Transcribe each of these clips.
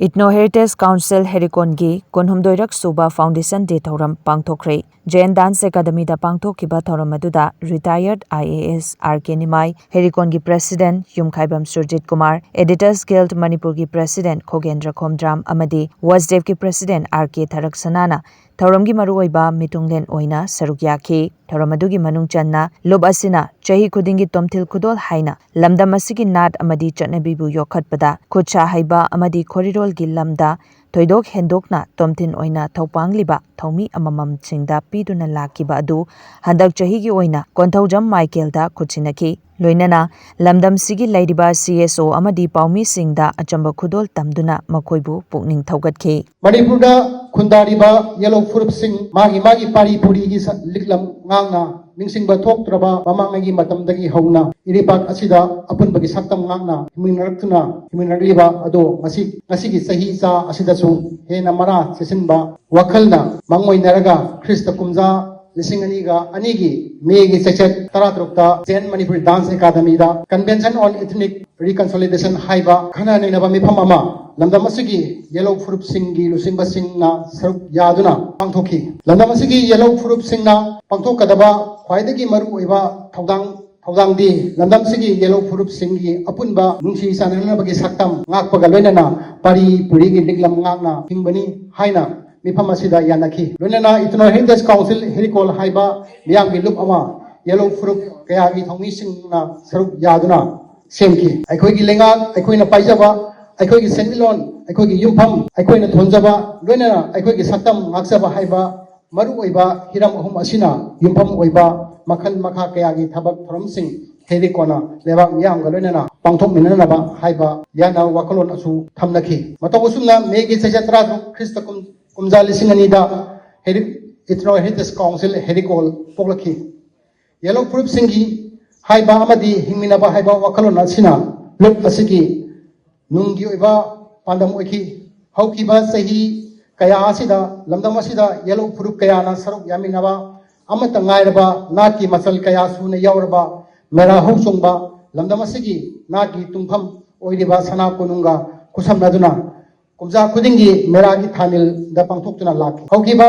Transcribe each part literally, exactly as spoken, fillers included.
Ethno Heritage Council ꯍꯦꯔꯤꯀꯣꯟꯒꯤ ꯀꯨꯟꯍꯨꯝꯗꯣꯏꯔꯛ ꯁꯨꯕ Foundation Day ꯊꯧꯔꯝ ꯄꯥꯡꯊꯣꯛꯈ꯭ꯔꯦ꯫ ꯖꯦꯟ dance ꯑꯦꯀꯥꯗꯃꯤꯗ ꯄꯥꯡꯊꯣꯛꯈꯤꯕ ꯊꯧꯔꯝ ꯑꯗꯨꯗ retired I A S R K Nimai, ꯍꯦꯔꯤꯀꯣꯟꯒꯤ president Yumkhaibam Surjit Kumar, Editors Guild ꯃꯅꯤꯄꯨꯔꯒꯤ president ꯈꯣꯒꯦꯟꯗ꯭ꯔ ꯈꯣꯝꯗ꯭ꯔꯥꯝ ꯑꯃꯗꯤ ꯋꯥꯁꯗꯦꯕꯀꯤ president R K ꯊꯔꯛ ꯁꯅꯥꯅ ꯊꯧꯔꯝꯒꯤ ꯃꯔꯨꯑꯣꯏꯕ ꯃꯤꯊꯨꯡꯂꯦꯟ ꯑꯣꯏꯅ ꯁꯔꯨꯛ ꯌꯥꯈꯤ꯫ ꯊꯧꯔꯝ ꯑꯗꯨꯒꯤ ꯃꯅꯨꯡ ꯆꯟꯅ ꯂꯨꯞ ꯑꯁꯤꯅ ꯆꯍꯤ ꯈꯨꯗꯤꯡꯒꯤ ꯇꯣꯝꯊꯤꯜ ꯈꯨꯗꯣꯜ ꯍꯥꯏꯅ ꯂꯝꯗꯝ ꯑꯁꯤꯒꯤ ꯅꯥꯠ ꯑꯃꯗꯤ ꯆꯠꯅꯕꯤꯕꯨ ꯌꯣꯛꯈꯠꯄꯗ ꯈꯨꯠꯁꯥ ꯍꯩꯕ ꯑꯃꯗꯤ ꯈꯣꯔꯤꯔꯣꯜꯒꯤ ꯂꯝꯗ ꯊꯣꯏꯗꯣꯛ ꯍꯦꯟꯗꯣꯛꯅ ꯇꯣꯝꯊꯤꯟ ꯑꯣꯏꯅ ꯊꯧꯄꯥꯡꯂꯤꯕ ꯊꯧꯃꯤ ꯑꯃꯃꯝꯁꯤꯡꯗ ꯄꯤꯗꯨꯅ ꯂꯥꯛꯈꯤꯕ ꯑꯗꯨ ꯍꯟꯗꯛ ꯆꯍꯤꯒꯤ ꯑꯣꯏꯅ ꯀꯣꯟꯊꯧꯖꯝ ꯃꯥꯏꯀꯦꯜꯗ ꯈꯨꯠꯁꯤꯟꯅꯈꯤ꯫ ꯂꯣꯏꯅꯅ ꯂꯝꯗꯝꯁꯤꯒꯤ ꯂꯩꯔꯤꯕ C S O ꯑꯃꯗꯤ ꯄꯥꯎꯃꯤꯁꯤꯡꯗ ꯑꯆꯝꯕ ꯈꯨꯗꯣꯜ ꯇꯝꯗꯨꯅ ꯃꯈꯣꯏꯕꯨ ꯄꯨꯛꯅꯤꯡ ꯊꯧꯒꯠꯈꯤ꯫ ꯃꯅꯤꯄꯨꯔꯗ ꯈꯨꯟꯗꯥꯔꯤꯕ ꯌꯦꯜꯍꯧ ꯐꯨꯔꯨꯞꯁꯤꯡ ꯃꯥꯒꯤ ꯃꯥꯒꯤ ꯄꯥꯔꯤ ꯄꯨꯔꯤꯒꯤ ꯁ-, ꯂꯤꯛꯂꯝ ꯉꯥꯛꯅ ꯅꯤꯡꯁꯤꯡꯕ ꯊꯣꯛꯇ꯭ꯔꯕ ꯃꯃꯥꯡꯉꯩꯒꯤ ꯃꯇꯝꯗꯒꯤ ꯍꯧꯅ ꯏꯔꯩꯄꯥꯛ ꯑꯁꯤꯗ ꯑꯄꯨꯟꯕꯒꯤ ꯁꯛꯇꯝ ꯉꯥꯛꯅ ꯍꯤꯡꯃꯤꯟꯅꯔꯛꯇꯨꯅ ꯍꯤꯡꯃꯤꯟꯅꯔꯛꯂꯤꯕ ꯑꯗꯣ ꯉꯁꯤ, ꯉꯁꯤꯒꯤ ꯆꯍꯤ ꯏꯆꯥ ꯑꯁꯤꯗꯁꯨ ꯍꯦꯟꯅ ꯃꯔꯥ ꯆꯦꯠꯁꯤꯟꯕ ꯋꯥꯈꯜꯅ ꯃꯪ ꯑꯣꯏꯅꯔꯒ ꯈ꯭ꯔꯤꯁꯇ ꯀꯨꯝꯖꯥ ꯂꯤꯁꯤꯡ ꯑꯅꯤꯒ ꯑꯅꯤꯒꯤ ꯃꯦꯒꯤ ꯆꯩꯆꯠ ꯇꯔꯥꯇꯔꯨꯛꯇ Zen Manipuri Dance Academyꯗ Convention on Ethnic Reconciliation ꯍꯥꯏꯕ ꯈꯟꯅ ꯅꯩꯅꯕ ꯃꯤꯐꯝ ꯑꯃ ꯂꯝꯗꯝ ꯑꯁꯤꯒꯤ ꯌꯦꯜꯍꯧ ꯐꯨꯔꯨꯞꯁꯤꯡꯒꯤ ꯂꯨꯆꯤꯡꯕꯁꯤꯡꯅ ꯁꯔꯨꯛ ꯌꯥꯗꯨꯅ ꯄꯥꯡꯊꯣꯛꯈꯤ꯫ ꯂꯝꯗꯝ ꯑꯁꯤꯒꯤ ꯌꯦꯜꯍꯧ ꯐꯨꯔꯨꯞꯁꯤꯡꯅ ꯄꯥꯡꯊꯣꯛꯀꯗꯕ ꯈ꯭ꯋꯥꯏꯗꯒꯤ ꯃꯔꯨꯑꯣꯏꯕ ꯊꯧꯗꯥꯡ, ꯊꯧꯗꯥꯡꯗꯤ ꯂꯝꯗꯝꯁꯤꯒꯤ ꯌꯦꯜꯍꯧ ꯐꯨꯔꯨꯞꯁꯤꯡꯒꯤ ꯑꯄꯨꯟꯕ ꯅꯨꯡꯁꯤ ꯆꯥꯟꯅꯅꯕꯒꯤ ꯁꯛꯇꯝ ꯉꯥꯛꯄꯒ ꯂꯣꯏꯅꯅ ꯄꯥꯔꯤ ꯄꯨꯔꯤꯒꯤ ꯂꯤꯛꯂꯝ ꯉꯥꯛꯅ ꯍꯤꯡꯕꯅꯤ ꯍꯥꯏꯅ ꯃꯤꯐꯝ ꯑꯁꯤꯗ ꯌꯥꯅꯈꯤ꯫ ꯂꯣꯏꯅꯅ Ethno Heritage Council ꯍꯦꯔꯤꯀꯣꯜ ꯍꯥꯏꯕ ꯃꯤꯌꯥꯝꯒꯤ ꯂꯨꯞ ꯑꯃ ꯌꯦꯜꯍꯧ ꯐꯨꯔꯨꯞ ꯀꯌꯥꯒꯤ ꯊꯧꯃꯤꯁꯤꯡꯅ ꯁꯔꯨꯛ ꯌꯥꯗꯨꯅ ꯁꯦꯝꯈꯤ꯫ ꯑꯩꯈꯣꯏꯒꯤ ꯂꯩꯉꯥꯛ, ꯑꯩꯈꯣꯏꯅ ꯄꯥꯏꯖꯕ, ꯑꯩꯈꯣꯏꯒꯤ ꯁꯦꯟꯃꯤꯠꯂꯣꯟ, ꯑꯩꯈꯣꯏꯒꯤ ꯌꯨꯝꯐꯝ, ꯑꯩꯈꯣꯏꯅ ꯊꯣꯟꯖꯕ, ꯂꯣꯏꯅꯅ ꯑꯩꯈꯣꯏꯒꯤ ꯁꯛꯇꯝ ꯉꯥꯛꯆꯕ ꯍꯥꯏꯕ ꯃꯔꯨꯑꯣꯏꯕ ꯍꯤꯔꯝ ꯑꯍꯨꯝ ꯑꯁꯤꯅ ꯌꯨꯝꯐꯝ ꯑꯣꯏꯕ ꯃꯈꯜ ꯃꯈꯥ ꯀꯌꯥꯒꯤ ꯊꯕꯛ ꯊꯧꯔꯝꯁꯤꯡ ꯍꯦꯔꯤꯀꯣꯟꯅ ꯂꯩꯕꯥꯛ ꯃꯤꯌꯥꯝꯒ ꯂꯣꯏꯅꯅ ꯄꯥꯡꯊꯣꯛꯃꯤꯟꯅꯅꯕ ꯍꯥꯏꯕ ꯌꯥꯅ ꯋꯥꯈꯜꯂꯣꯟ ꯑꯁꯨ ꯊꯝꯅꯈꯤ꯫ ꯃꯇꯧ ꯑꯁꯨꯝꯅ ꯃꯦꯒꯤ ꯆꯩꯆꯠ ꯇꯔꯥꯇꯔꯨꯛ ꯈ꯭ꯔꯤꯁꯇ ꯀꯨꯝ-, ꯀꯨꯝꯖꯥ ꯂꯤꯁꯤꯡ ꯑꯅꯤꯗ ꯍꯦꯔꯤ-, Ethno Heritage Council ꯍꯦꯔꯤꯀꯣꯜ ꯄꯣꯛꯂꯛꯈꯤ꯫ ꯌꯦꯜꯍꯧ ꯐꯨꯔꯨꯞꯁꯤꯡꯒꯤ ꯍꯥꯏꯕ ꯑꯃꯗꯤ ꯍꯤꯡꯃꯤꯟꯅꯕ ꯍꯥꯏꯕ ꯋꯥꯈꯜꯂꯣꯟ ꯑꯁꯤꯅ ꯂꯨꯞ ꯑꯁꯤꯒꯤ ꯅꯨꯡꯒꯤ ꯑꯣꯏꯕ ꯄꯥꯟꯗꯝ ꯑꯣꯏꯈꯤ꯫ ꯍꯧꯈꯤꯕ ꯆꯍꯤ ꯀꯌꯥ ꯑꯁꯤꯗ ꯂꯝꯗꯝ ꯑꯁꯤꯗ ꯌꯦꯜꯍꯧ ꯐꯨꯔꯨꯞ ꯀꯌꯥꯅ ꯁꯔꯨꯛ ꯌꯥꯃꯤꯟꯅꯕ ꯑꯃꯠꯇ ꯉꯥꯏꯔꯕ ꯅꯥꯠꯀꯤ ꯃꯆꯜ ꯀꯌꯥ ꯁꯨꯅ ꯌꯥꯎꯔꯕ ꯃꯦꯔꯥ ꯍꯧ ꯆꯣꯡꯕ ꯂꯝꯗꯝ ꯑꯁꯤꯒꯤ ꯅꯥꯠꯀꯤ ꯇꯨꯡꯐꯝ ꯑꯣꯏꯔꯤꯕ ꯁꯅꯥ ꯀꯣꯅꯨꯡꯒ ꯈꯨꯠꯁꯝꯅꯗꯨꯅ ꯀꯨꯝꯖꯥ ꯈꯨꯗꯤꯡꯒꯤ ꯃꯦꯔꯥꯒꯤ ꯊꯥꯃꯤꯜꯗ ꯄꯥꯡꯊꯣꯛꯇꯨꯅ ꯂꯥꯛꯈꯤ꯫ ꯍꯧꯈꯤꯕ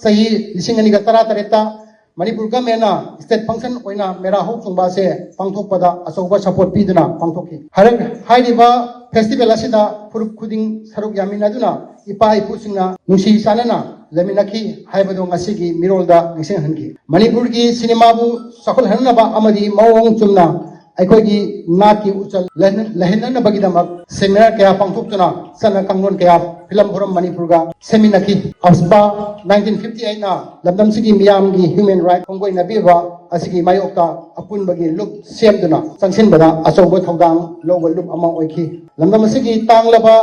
ꯆꯍꯤ ꯂꯤꯁꯤꯡ ꯑꯅꯤꯒ ꯇꯔꯥ ꯇꯔꯦꯠꯇ ꯃꯅꯤꯄꯨꯔ ꯒꯃꯦꯟꯅ state function ꯑꯣꯏꯅ ꯃꯦꯔꯥ ꯍꯧ ꯆꯣꯡꯕ ꯑꯁꯦ ꯄꯥꯡꯊꯣꯛꯄꯗ ꯑꯆꯧꯕ support ꯄꯤꯗꯨꯅ ꯄꯥꯡꯊꯣꯛꯈꯤ꯫ ꯍꯥꯏꯔꯛ-, ꯍꯥꯏꯔꯤꯕ festival ꯑꯁꯤꯗ ꯐꯨꯔꯨꯞ ꯈꯨꯗꯤꯡ ꯁꯔꯨꯛ ꯌꯥꯃꯤꯟꯅꯗꯨꯅ ꯏꯄꯥ ꯏꯄꯨꯁꯤꯡꯅ ꯅꯨꯡꯁꯤ ꯆꯥꯟꯅꯅ ꯂꯩꯃꯤꯟꯅꯈꯤ ꯍꯥꯏꯕꯗꯨ ꯉꯁꯤꯒꯤ ꯃꯤꯔꯣꯜꯗ ꯅꯤꯡꯁꯤꯡꯍꯟꯈꯤ꯫ ꯃꯅꯤꯄꯨꯔꯒꯤ ꯁꯤꯅꯦꯃꯥꯕꯨ ꯆꯥꯎꯈꯠꯍꯟꯅꯕ ꯑꯃꯗꯤ ꯃꯑꯣꯡ ꯆꯨꯝꯅ ꯑꯩꯈꯣꯏꯒꯤ ꯅꯥꯠꯀꯤ ꯎꯆꯜ ꯂꯩꯍꯟ-, ꯂꯩꯍꯟꯅꯅꯕꯒꯤꯗꯃꯛ seminar ꯀꯌꯥ ꯄꯥꯡꯊꯣꯛꯇꯨꯅ ꯆꯠꯅ ꯀꯥꯡꯂꯣꯟ ꯀꯌꯥ film forum ꯃꯅꯤꯄꯨꯔꯒ ꯁꯦꯝꯃꯤꯟꯅꯈꯤ꯫ ꯑꯁꯕꯥ nineteen fifty eight ꯅ ꯂꯝꯗꯝꯁꯤꯒꯤ ꯃꯤꯌꯥꯝꯒꯤ human right ꯈꯣꯡꯒꯣꯏꯅꯕꯤꯕ ꯑꯁꯤꯒꯤ ꯃꯥꯌꯣꯛꯇ ꯑꯄꯨꯟꯕꯒꯤ ꯂꯨꯞ ꯁꯦꯝꯗꯨꯅ ꯆꯪꯁꯤꯟꯕꯗ ꯑꯆꯧꯕ ꯊꯧꯗꯥꯡ ꯂꯧꯕ ꯂꯨꯞ ꯑꯃ ꯑꯣꯏꯈꯤ꯫ ꯂꯝꯗꯝ ꯑꯁꯤꯒꯤ ꯇꯥꯡꯂꯕ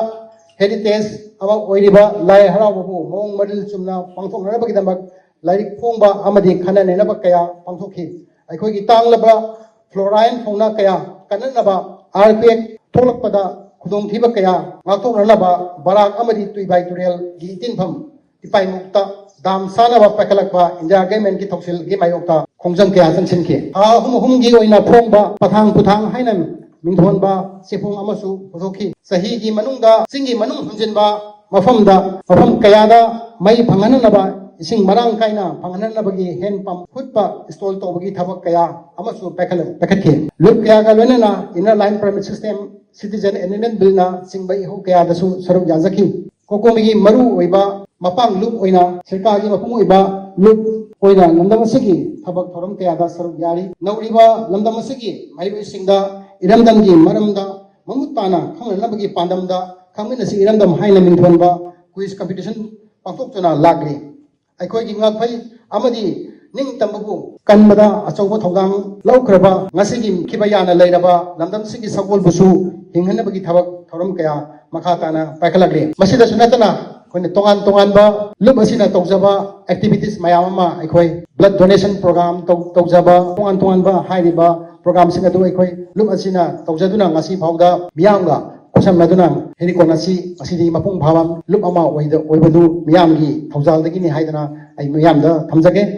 heritage ꯑꯃ ꯑꯣꯏꯔꯤꯕ ꯂꯥꯏ ꯍꯔꯥꯎꯕꯕꯨ ꯃꯑꯣꯡ ꯃꯔꯤꯜ ꯆꯨꯝꯅ ꯄꯥꯡꯊꯣꯛꯅꯅꯕꯒꯤꯗꯃꯛ ꯂꯥꯏꯔꯤꯛ ꯐꯣꯡꯕ ꯑꯃꯗꯤ ꯈꯟꯅ ꯅꯩꯅꯕ ꯀꯌꯥ ꯄꯥꯡꯊꯣꯛꯈꯤ꯫ ꯑꯩꯈꯣꯏꯒꯤ ꯇꯥꯡꯂꯕ fluorine ꯐꯥꯎꯅ ꯀꯌꯥ ꯀꯟꯅꯅꯕ, earthquake ꯊꯣꯛꯂꯛꯄꯗ ꯈꯨꯗꯣꯡꯊꯤꯕ ꯀꯌꯥ ꯉꯥꯛꯊꯣꯛꯅꯅꯕ ꯕꯔꯥꯛ ꯑꯃꯗꯤ ꯇꯨꯏꯕꯥꯏ ꯇꯨꯔꯦꯜꯒꯤ ꯏꯇꯤꯟꯐꯝ ꯏꯄꯥꯏꯃꯨꯛꯇ dam ꯁꯥꯅꯕ ꯄꯥꯏꯈꯠꯂꯛꯄ ꯏꯟꯗꯤꯌꯥ government ꯀꯤ ꯊꯧꯁꯤꯜꯒꯤ ꯃꯥꯌꯣꯛꯇ ꯈꯣꯡꯖꯪ ꯀꯌꯥ ꯆꯪꯁꯤꯟꯈꯤ꯫ ꯊꯥ ꯑꯍꯨꯝ ꯑꯍꯨꯝꯒꯤ ꯑꯣꯏꯅ ꯐꯣꯡꯕ ꯄꯊꯥꯡ ꯄꯨꯊꯥꯡ ꯍꯥꯏꯅ ꯃꯤꯡꯊꯣꯟꯕ ꯆꯦꯐꯣꯡ ꯑꯃꯁꯨ ꯄꯨꯊꯣꯛꯈꯤ꯫ ꯆꯍꯤꯒꯤ ꯃꯅꯨꯡꯗ ꯆꯤꯡꯒꯤ ꯃꯅꯨꯡ ꯍꯨꯟꯖꯤꯟꯕ ꯃꯐꯝꯗ ꯃꯐꯝ ꯀꯌꯥꯗ ꯃꯩ ꯐꯪꯍꯟꯅꯅꯕ, ꯏꯁꯤꯡ ꯃꯔꯥꯡ ꯀꯥꯏꯅ ꯐꯪꯍꯟꯅꯅꯕꯒꯤ hand pump ꯍꯨꯠꯄ install ꯇꯧꯕꯒꯤ ꯊꯕꯛ ꯀꯌꯥ ꯑꯃꯁꯨ ꯄꯥꯏꯈꯠꯂ-, ꯄꯥꯏꯈꯠꯈꯤ꯫ ꯂꯨꯞ ꯀꯌꯥꯒ ꯂꯣꯏꯅꯅ Inner Line Permit System, Citizen Enablement Bill ꯅ ꯆꯤꯡꯕ ꯏꯍꯧ ꯀꯌꯥꯗꯁꯨ ꯁꯔꯨꯛ ꯌꯥꯖꯈꯤ꯫ ꯀꯣꯀꯣꯃꯤꯒꯤ ꯃꯔꯨ ꯑꯣꯏꯕ ꯃꯄꯥꯡ ꯂꯨꯞ ꯑꯣꯏꯅ ꯁꯔꯀꯥꯔꯒꯤ ꯃꯄꯨꯡ ꯑꯣꯏꯕ ꯂꯨꯞ ꯑꯣꯏꯅ ꯂꯝꯗꯝ ꯑꯁꯤꯒꯤ ꯊꯕꯛ ꯊꯧꯔꯝ ꯀꯌꯥꯗ ꯁꯔꯨꯛ ꯌꯥꯔꯤ꯫ ꯅꯧꯔꯤꯕ ꯂꯝꯗꯝ ꯑꯁꯤꯒꯤ ꯃꯍꯩꯔꯣꯏꯁꯤꯡꯗ ꯏꯔꯝꯗꯝꯒꯤ ꯃꯔꯝꯗ ꯃꯃꯨꯠ ꯇꯥꯅ ꯈꯪꯅꯅꯕꯒꯤ ꯄꯥꯟꯗꯝꯗ ꯈꯪꯃꯤꯟꯅꯁꯤ ꯏꯔꯝꯗꯝ ꯍꯥꯏꯅ ꯃꯤꯡꯊꯣꯟꯕ quiz competition ꯄꯥꯡꯊꯣꯛꯇꯨꯅ ꯂꯥꯛꯂꯤ꯫ ꯑꯩꯈꯣꯏꯒꯤ ꯉꯥꯛꯐꯩ ꯑꯃꯗꯤ ꯅꯤꯡꯇꯝꯕꯕꯨ ꯀꯟꯕꯗ ꯑꯆꯧꯕ ꯊꯧꯗꯥꯡ ꯂꯧꯈ꯭ꯔꯕ ꯉꯁꯤꯒꯤ ꯈꯤꯕ ꯌꯥꯅ ꯂꯩꯔꯕ ꯂꯝꯗꯝꯁꯤꯒꯤ ꯁꯒꯣꯜꯕꯨꯁꯨ ꯍꯤꯡꯍꯟꯅꯕꯒꯤ ꯊꯕꯛ ꯊꯧꯔꯝ ꯀꯌꯥ ꯃꯈꯥ ꯇꯥꯅ ꯄꯥꯏꯈꯠꯂꯛꯂꯤ꯫ ꯃꯁꯤꯗꯁꯨ ꯅꯠꯇꯅ ꯑꯩꯈꯣꯏꯅ ꯇꯣꯉꯥꯟ ꯇꯣꯉꯥꯟꯕ ꯂꯨꯞ ꯑꯁꯤꯅ ꯇꯧꯖꯕ activities ꯃꯌꯥꯝ ꯑꯃ, ꯑꯩꯈꯣꯏ blood donation program ꯇꯧ-, ꯇꯧꯖꯕ, ꯇꯣꯉꯥꯟ ꯇꯣꯉꯥꯟꯕ ꯍꯥꯏꯔꯤꯕ program ꯁꯤꯡ ꯑꯗꯨ ꯑꯩꯈꯣꯏ ꯂꯨꯞ ꯑꯁꯤꯅ ꯇꯧꯖꯗꯨꯅ ꯉꯁꯤ ꯐꯥꯎꯗ ꯃꯤꯌꯥꯝꯒ ꯈꯨꯠꯁꯝꯅꯗꯨꯅ ꯍꯦꯂꯤꯀꯣꯟ ꯑꯁꯤ ꯉꯁꯤꯗꯤ ꯃꯄꯨꯡ ꯐꯥꯕ ꯂꯨꯞ ꯑꯃ ꯑꯣꯏꯗ-, ꯑꯣꯏꯕꯗꯨ ꯃꯤꯌꯥꯝꯒꯤ ꯊꯧꯖꯥꯜꯗꯒꯤꯅꯤ ꯍꯥꯏꯗꯅ ꯑꯩ ꯃꯤꯌꯥꯝꯗ ꯊꯝꯖꯒꯦ꯫